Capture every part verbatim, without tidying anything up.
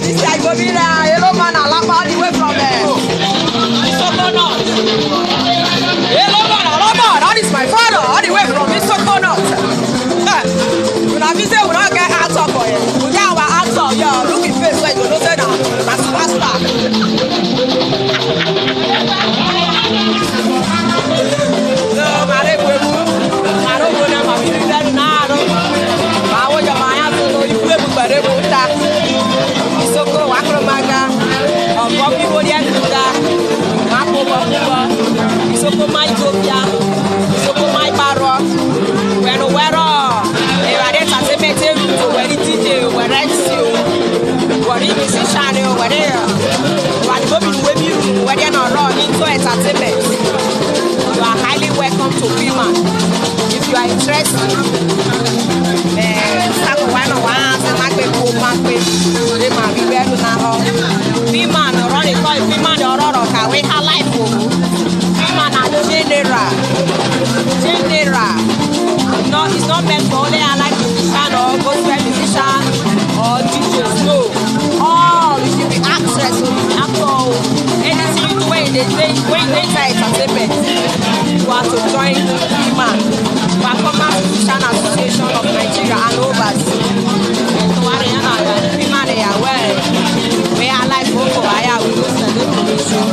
This guy go be there. Hello, man, Alaba, all the way from, eh, Isoko North. Hello, man, Alaba, that is my father, all the way from Isoko North. Eh, una be say we no get actor for here. We get our actor, yo. Look him face, so you go know say na, na superstar. So, mara egwu egwu, mara obodo ma biri dadu na arụ. Ma awo jama ya so no ifu egwu gbara egwu ta. Isoko wakromaga, ọgọ mi wo dia duta. Ma ko ko ko. Isoko mai topia. Isoko mai baro. Wenu wero. Era de entertainment eru to weri D J, weri M C o. Weri musician o, weri, weri go be we be weri na ro into entertainment. You are highly welcome to Freeman. If you are interested, eh, sako wa na wa se ma pe ko ma pe. Re ma bi be na ho. Freeman ro ni ko Freeman ro ro ka we ha life o. Freeman na general. General. No, it's not meant for only highlight musician or gospel musician or D Js. No. All, if you be actress, you be actor, anything you do when they say when they say entertainment, you have to join Freeman. Performers Musician Association of Nigeria and overseas. So what they are now, Freeman they are well. We are like Boko, I are we go send it to the show.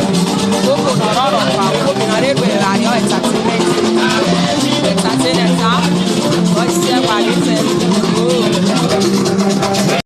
Boko no no no no. Boko no no no no. Entertainment. Entertainment.